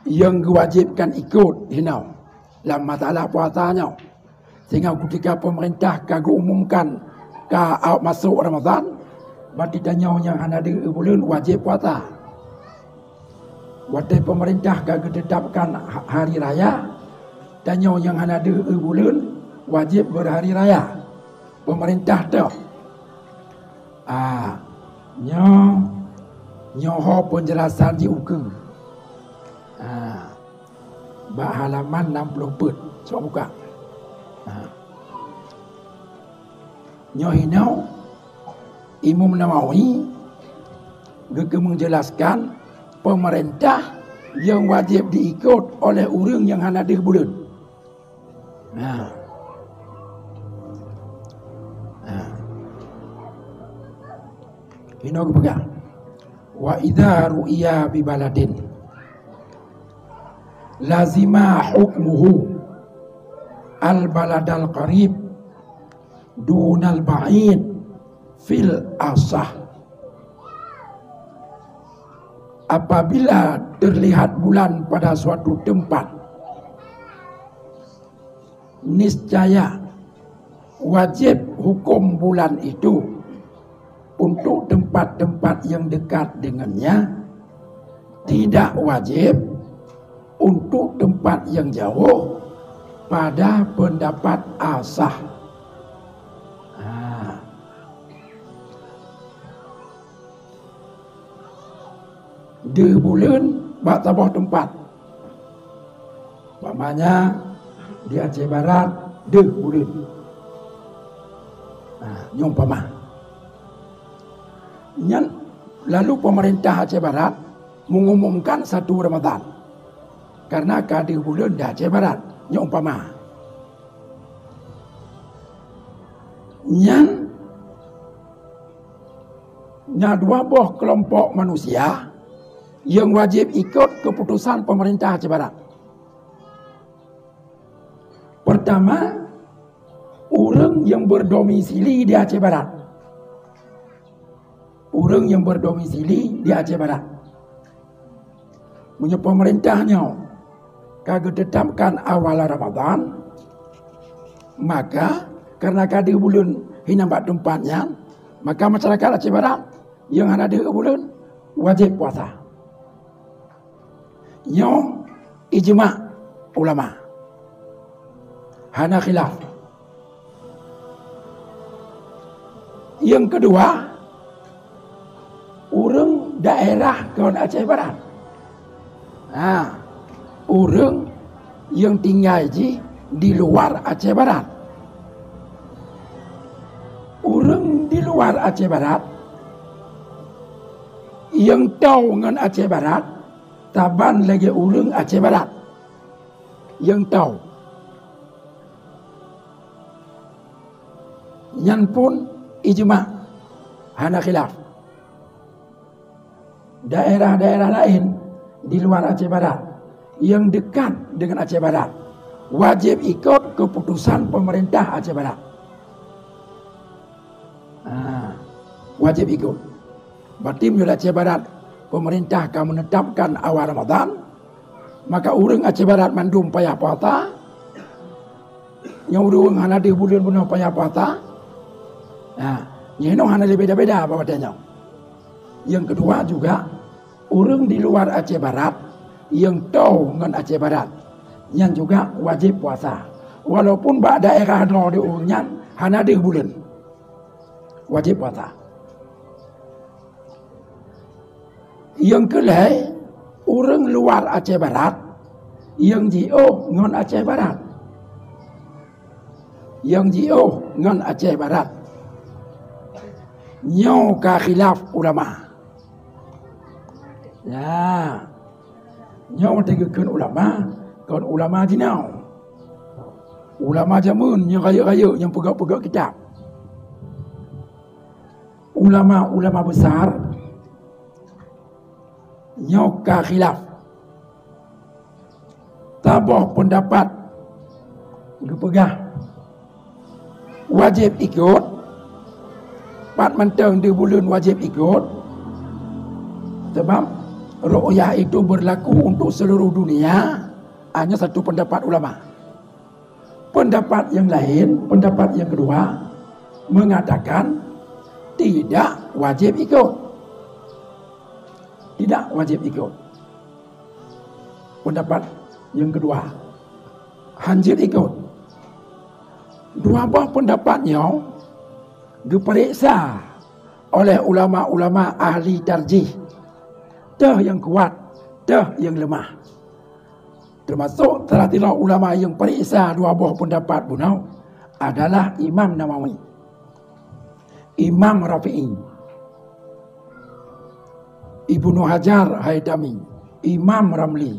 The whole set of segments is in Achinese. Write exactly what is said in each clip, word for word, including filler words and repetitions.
Nyang geuwajibkan ikot hinoe lam masalah puasa nyoe. Sehingga ketika pemerintah ka geuumumkan ka awak masuk Ramadan, berarti tanyoe nyang hana deuh buleuen wajib puasa. Watée pemerintah ka geutetapkan ha-, hari raya, tanyoe nyang hana deuh buleuen wajib berhari raya. Pemerintah toh. Ah, nyoe, nyoe ho penjelasan di ukeue. Ah, bak halaman enam puluh peuet. Cuba buka. Ah. Nyoe hinoe Imam Nawawi geukeu menjelaskan pemerintah yang wajib diikot oleh ureuëng nyang hana deuh buleuen. Nah. Nah. Hinoe geupeugah, "Wa idza ru'iya bi baladin lazima hukmuhu al-baladal qarib dunal ba'id fil asah." Apabila terlihat bulan pada suatu tempat, niscaya wajib hukum bulan itu untuk tempat-tempat yang dekat dengannya, tidak wajib untuk tempat yang jauh pada pendapat asah. Ha. Deuh buleuen bak saboh teumpat. Umpamanya, di Aceh Barat deuh buleuen. Nah, nyoe umpama. Nyan, lalu pemerintah Aceh Barat mengumumkan satu Ramadan. Karena ka deuh buleuen di Aceh Barat. Nyoe umpama. Nyan na dua boh keulompok manusia nyang wajéb ikot keuputosan peumeurintah Aceh Barat. Peurtama, ureuëng nyang beudomisili di Aceh Barat. Ureuëng nyang beudomisili di Aceh Barat. Meunyoe peumeurintah nyoe ka geuteutapkan awal Ramadhan, maka kareuna ka deuh buleuen hinan bak teumpat nyan, maka masyarakat Aceh Barat nyang hana deuh buleuen wajéb puasa. Nyoe ijma ulama, hana khilaf. Nyang keudua, ureuëng daerah kon Aceh Barat. Ha, ureuëng nyang tinggai jih di luwa Aceh Barat. Ureuëng di luwa Aceh Barat nyang toe ngon Aceh Barat, saban lagée ureuëng Aceh Barat nyang toe. Nyan pun ijma, hana khilaf. Daerah-daerah laén di luwa Aceh Barat nyang dekat deungon Aceh Barat wajéb ikot keuputosan peumeurintah Aceh Barat. Ha, wajéb ikot. Berarti meunyoe di Aceh Barat peumeurintah ka meunetapkan awal Ramadhan, maka ureuëng Aceh Barat mandum payah puasa. Nyang ureuëng hana deuh buleuen bunoe payah puasa. Ha, nyoe hana lé beda-beda bak watée nyoe. Nyang keudua juga, ureuëng di luwa Aceh Barat nyang toe ngon Aceh Barat, nyan juga wajéb puasa. Walaupun bak daerah droe di ureuëng nyan hana deuh buleuen, wajéb puasa. Nyang keulhée, ureuëng luwa Aceh Barat nyang jiôh ngon Aceh Barat. Nyang jiôh ngon Aceh Barat. Nyoe ka khilaf ulama. Ya. Nyoe watée geukheun ulama, kon ulama jinoe. Ulama jameun nyang rayeuk-rayeuk nyang peugah-peugah kitab. Ulama-ulama besar nyoe ka khilaf. Saboh peundapat geupeugah wajéb ikot, pat mantong deuh buleuen wajéb ikot, sabab Ru'yah itu berlaku untuk seluruh dunia, hanya satu pendapat ulama. Pendapat yang lain, pendapat yang kedua, mengatakan tidak wajib ikut. Tidak wajib ikut. Pendapat yang kedua, hanjeuet ikut. Dua boh pendapat nyoe geupeuriksa oleh ulama-ulama ahli tarjih, teuh nyang kuat, teuh nyang leumah. Teumasok salah sidroe ulama nyang peuriksa dua boh pendapat bunoe adalah Imam Nawawi, Imam Rafi'i, Ibnu Hajar Haitami, Imam Ramli,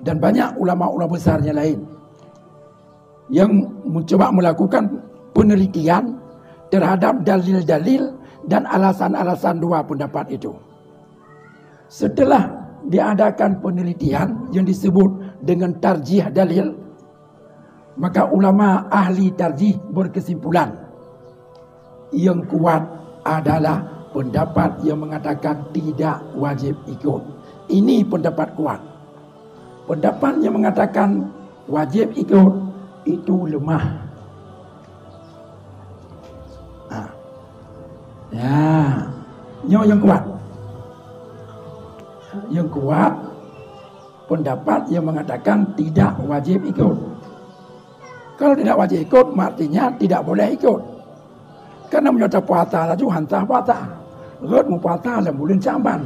dan banyak ulama-ulama besar yang lain yang mencoba melakukan penelitian terhadap dalil-dalil dan alasan-alasan dua pendapat itu. Setelah diadakan penelitian yang disebut dengan tarjih dalil, maka ulama ahli tarjih berkesimpulan, yang kuat adalah pendapat yang mengatakan tidak wajib ikut. Ini pendapat kuat. Pendapat yang mengatakan wajib ikut itu lemah. Ha. Ya, nyoe yang kuat. Yang kuat pendapat yang mengatakan tidak wajib ikut. Kalau tidak wajib ikut, artinya tidak boleh ikut. Karena meunyoe tapuasa laju han sah puasa. Rot meupuasa lam buleuen Syaban.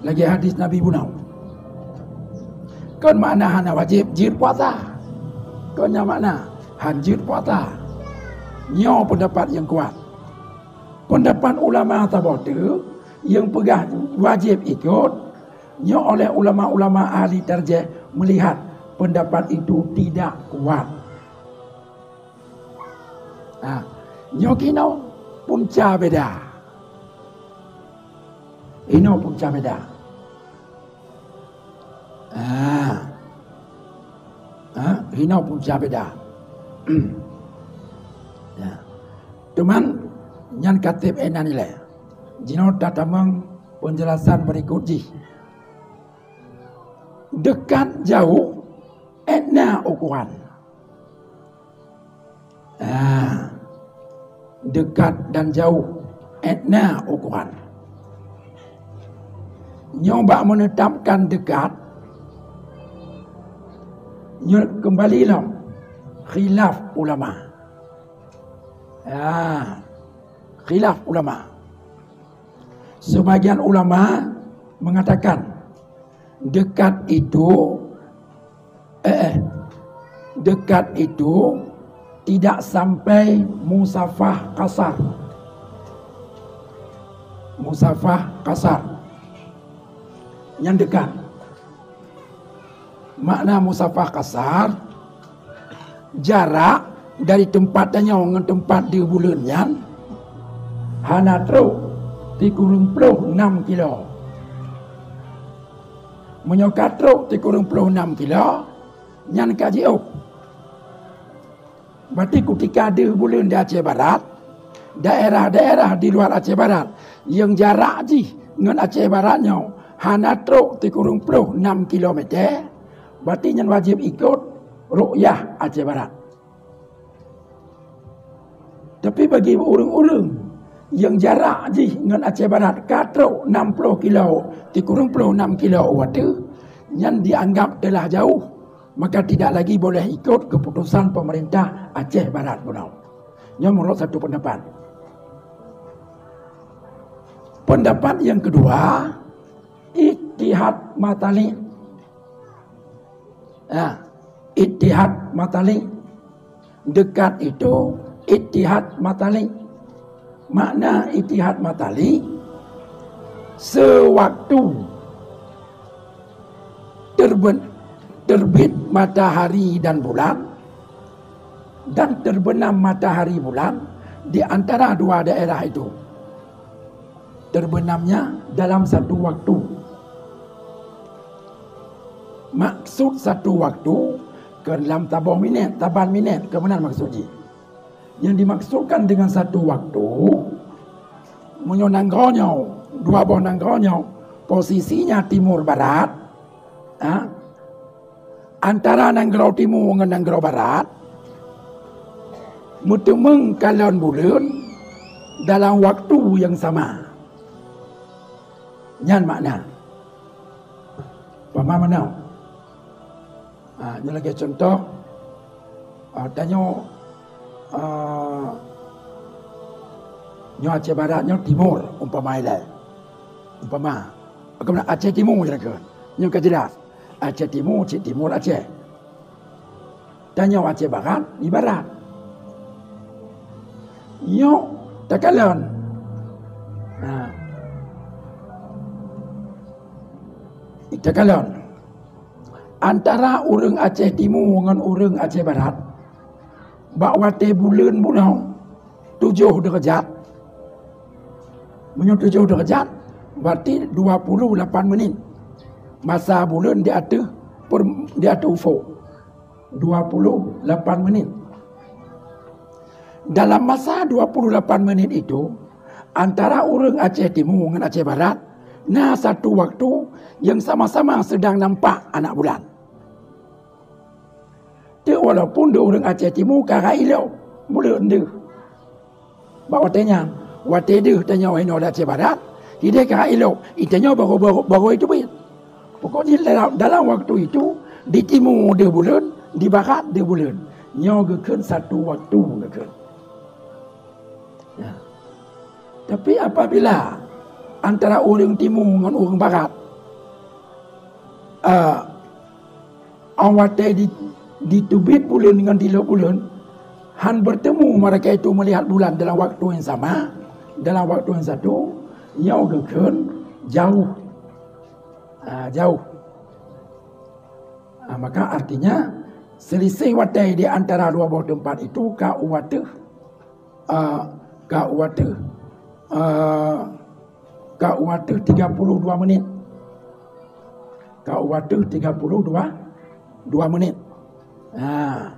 Lagée hadis Nabi bunoe. Kon makna hana wajib jeuet puasa. Kon nyang makna han jeuet puasa. Nyoe pendapat yang kuat. Pendapat ulama saboh teuk yang peugah wajib ikut, nyoe oleh ulama-ulama ahli tarjih melihat pendapat itu tidak kuat. Ha, nyoe kinoe punca beda. Inoe punca beda. Ha. Ha, inoe punca beda. Ya. Cuman nyan ka tieb inan ilée. Jinoe tatamong penjelasan berikut jih. Dekat jauh, ét na ukuran. Ah, dekat dan jauh, ét na ukuran. Nyoe bak menetapkan dekat, nyoe kembali lom khilaf ulama. Ah, khilaf ulama. Sebagian ulama mengatakan dekat itu, eh, eh, dekat itu tidak sampai musafah kasar. Musafah kasar. Nyan dekat. Makna musafah kasar, jarak dari teumpat tanyoe ngon teumpat deuh buleuen nyan hana trok sikureueng ploh nam kilo. Meunyoe ka trok sikureueng ploh nam kilo, nyan ka jiôh. Berarti kutika deuh buleuen di Aceh Barat, daerah-daerah di luar Aceh Barat nyang jarak jih ngon Aceh Barat nyoe hana trok sikureueng ploh nam kilometer, berarti nyan wajéb ikot ru'yah Aceh Barat. Tapi bagi ureuëng-ureuëng nyang jarak jih ngon Aceh Barat ka trok nam ploh kilo, sikureueng ploh nam kilo u ateueh, nyan dianggap teulah jauh, maka tidak lagi boleh ikot keputusan pemerintah Aceh Barat bunoe. Nyoe menurut satu pendapat. Pendapat yang kedua, ijtihad matali'. Nah, ijtihad matali'. Dekat itu ijtihad matali'. Makna ijtihad matali', sewaktu terben-, terbit matahari dan bulan, dan terbenam matahari bulan di antara dua daerah itu. Terbenamnya dalam satu waktu. Maksud satu waktu, ke dalam saboh minét, saban minét, keuh meunan maksud jih. Yang dimaksudkan dengan satu waktu, meunyoe nanggroe nyoe, dua boh nanggroe nyoe, Posisinya timur barat, ha, antara nanggroe timu ngon nanggroe barat, meuteumeung kalon buleuen dalam waktu nyang sama. Nyan makna. Paham meunan? Ha, nyoe lagèe contoh, ha, tanyoe, ha, nyoe Aceh Barat, nyoe timur, umpama ilèe. Umpama, umpama Aceh Timu, nyoe ka jelas. Aceh Timu, cit timur Aceh. Tanyoe Aceh Barat, di barat. Nyoe takalon. Ha. Takalon. Antara ureuëng Aceh Timu ngon ureuëng Aceh Barat, bak watèe buleuen bunoe tujoh deurajat. Meunyoe tujoh deurajat, berarti dua puluh lapan menit. Masa buleuen di ateueh per-, di ateueh ufuk. Dua puluh lapan menit. Dalam masa dua puluh lapan menit itu, antara ureuëng Aceh Timu ngon Aceh Barat, na satu waktu nyang sama-sama seudang nampak aneuk bulan. Teuk walaupun di ureuëng Aceh Timu ka rhot ilok buleuen deuh. Bak watèe nyan, watèe deuh tanyoe inoe di Aceh Barat, hideh ka rhot ilok, i tanyoe baru, baru, baru itu bit. Pokoknya dalam, dalam waktu itu, di timu deuh buleuen, di barat deuh buleuen. Nyoe geukheun satu waktu geukheun. Ya. Tapi apabila antara ureuëng timu ngon ureuëng barat, ah, 'oh watèe di, diteubiet buleuen ngon dilok buleuen, han bertemu mereka itu melihat bulan dalam waktu yang sama, dalam waktu yang satu, nyoe geukheun jauh. Ah, jauh. Ah, maka artinya, selisih watèe di antara dua boh teumpat itu ka u ateueh, ah, ka u ateueh, ah, ka u ateueh tiga puluh dua menit. Ka u ateueh tiga puluh dua, dua menit. Ha.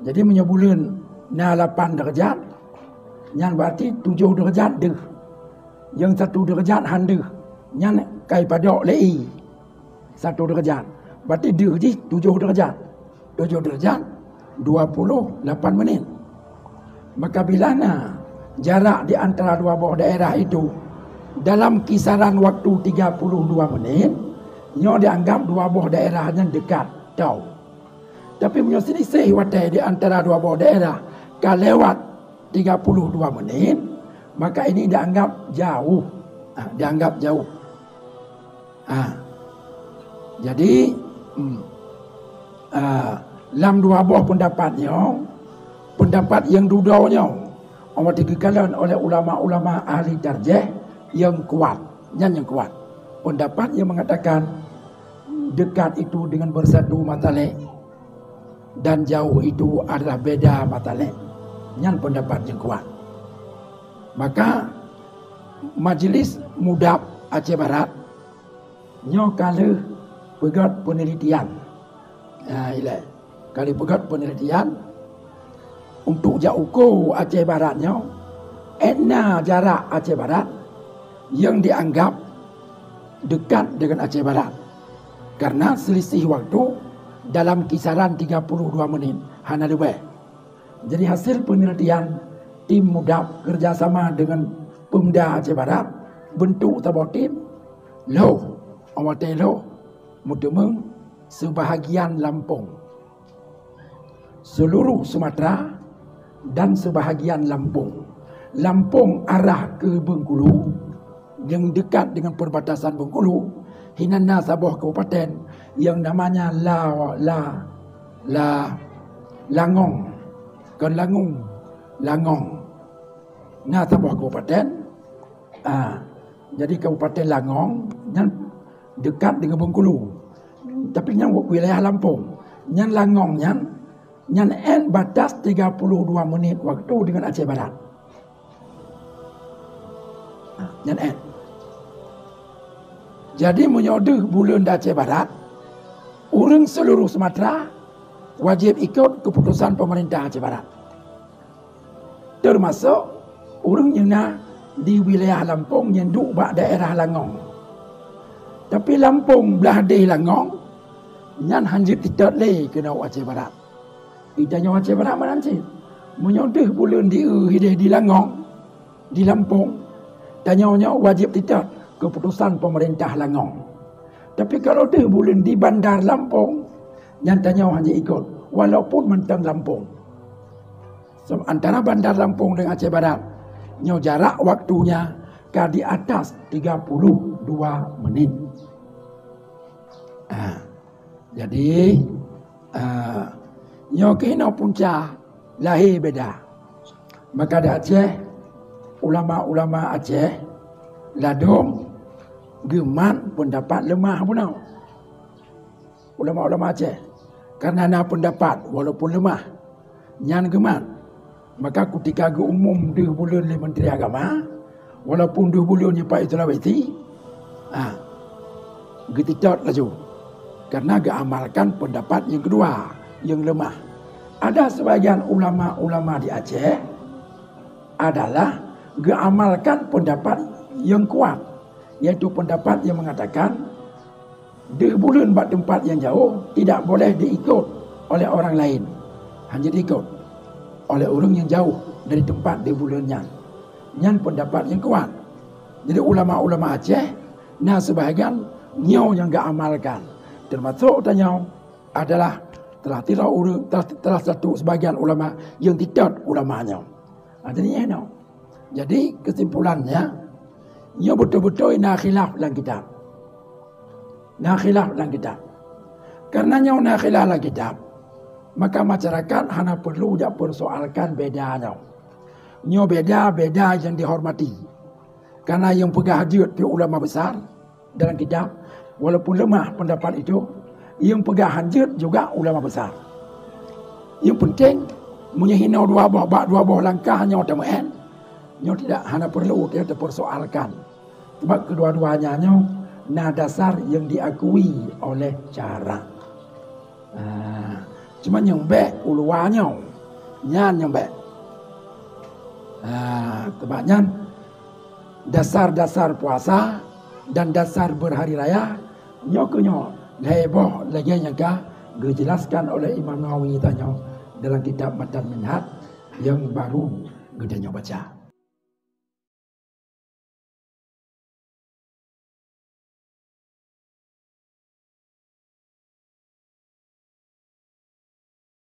Jadi, meunyoe buleuen na lapan deurajat, nyan berarti tujoh deurajat deuh. Nyang satu deurajat han deuh. Nyan ka ipadok lé ie. Satu deurajat. Berarti deuh jih tujoh deurajat. Tujoh deurajat, dua puluh lapan menit. Maka bila na jarak di antara dua boh daerah itu dalam kisaran waktu tiga puluh dua menit, nyoe dianggap dua boh daerah nyan dekat, tau. Tapi meunyoe selisih watèe di antara dua boh daerah ka lewat tiga puluh dua menit, maka ini dianggap jauh. Ha, dianggap jauh. Ha. Jadi, hmm, ah, lam dua boh peundapat nyoe, peundapat nyang dudoe nyoe, 'oh watèe geukalon oleh ulama-ulama ahli tarjih nyang kuat, nyan nyang kuat. Peundapat nyang mengatakan dekat itu dengan bersatu matalek dan jauh itu adalah beda matalek. Nyan peundapat nyang kuat. Maka, Majelis Mudab Aceh Barat nyoe ka lheueh peugöt peunelitian. Ha, ilèe. Ka lheueh peugöt peunelitian untuk jak uko Aceh Barat nyoe, 'et na jarak Aceh Barat nyang dianggap dekat dengan Aceh Barat. Karena selisih waktu dalam kisaran tiga puluh dua menit, hana leubeh. Jadi, hasil peunelitian tim Mudab kerjasama dengan Pemda Aceh Barat, bentuk saboh tim, lhôh, 'oh watèe lhôh, meuteumeung seubahagian Lampung, seluruh Sumatera, dan seubahagian Lampung. Lampung arah keu Bengkulu, nyang dekat dengan perbatasan Bengkulu, hinan na saboh kabupaten nyang namanya La, La, La, Langong. Kon Langung, Langong. Na saboh kabupaten, ah, jadi Kabupaten Langong nyan dekat dengan Bengkulu. Tapi nyan wilayah Lampung. Nyan Langong nyan, nyan 'et batas tiga puluh dua menit waktu dengan Aceh Barat. Nyan 'et. Jadi, meunyoe deuh buleuen di Aceh Barat, ureuëng seluruh Sumatera wajéb ikot keuputosan peumeurintah Aceh Barat. Teumasok ureuëng nyang na di wilayah Lampung nyang duek bak daerah Langong. Tapi Lampung blah deh Langong, nyan hanjeuet teutot lé keunoe Aceh Barat. Di tanyoe Aceh Barat meunan cit. Meunyoe deuh buleuen di, eu, hideh di Langong, di Lampung, tanyoe nyoe wajéb teutot keuputosan peumeurintah Langong. Tapi kalau deuh buleuen di Bandar Lampung, nyan tanyoe hanjeuet ikot, walaupun mantong Lampung. Sebab antara Bandar Lampung dengan Aceh Barat, nyoe jarak waktunya ka di atas tiga puluh dua menit. Ah, jadi, ah, nyoe keunoe punca lahé beda. Maka di Aceh, ulama-ulama Aceh ladôm geumat peundapat leumah bunoe. Ulama-ulama Aceh, karena na peundapat walaupun leumah, nyan geumat. Maka kutika geuumum deuh buleuen lé Menteri Agama, walaupun deuh buleuen nyoe Pak Sulawesi, ha, geuteutot laju. Karena geuamalkan peundapat nyang keudua, nyang leumah. Ada sebagian ulama-ulama di Aceh adalah geuamalkan peundapat nyang kuat, yaitu peundapat nyang mengatakan deuh buleuen bak teumpat nyang jauh tidak boleh diikot oleh orang lain, hanjeuet diikot oleh ureuëng nyang jauh dari teumpat deuh buleuen nyan. Nyan peundapat nyang kuat. Jadi ulama-ulama Aceh na sebahagian nyoe nyang geuamalkan, teumasok tanyoe adalah salah sidroe ureuëng, salah, salah satu sebahagian ulama nyang teutot ulama nyoe. Ha, jadi nyoe. Jadi kesimpulannya, nyoe beutôi-beutôi na khilaf lam kitab. Na khilaf lam kitab. Karena nyoe na khilaf lam kitab, maka masyarakat hana perlu jak persoalkan beda nyoe. Nyoe beda, beda nyang dihormati. Karena nyang peugah jeuet pih ulama besar dalam kitab, walaupun lemah pendapat itu, nyang peugah hanjeuet juga ulama besar. Nyang penting, meunyoe hinoe dua boh bak dua boh langkah nyoe teumeu'en, nyoe tidak hana perlu kita persoalkan. Sebab kedua-duanya nyoe na dasar yang diakui oleh syarak. Ah, cuma nyang bék u luwa nyoe, nyan nyang bék. Ah, teuma nyan dasar-dasar puasa dan dasar berhari raya nyoe keuh nyoe lhée boh lagée nyang ka geujelaskan oleh Imam Nawawi tanyoe dalam kitab Matan Minhaj nyang baru geutanyoe baca.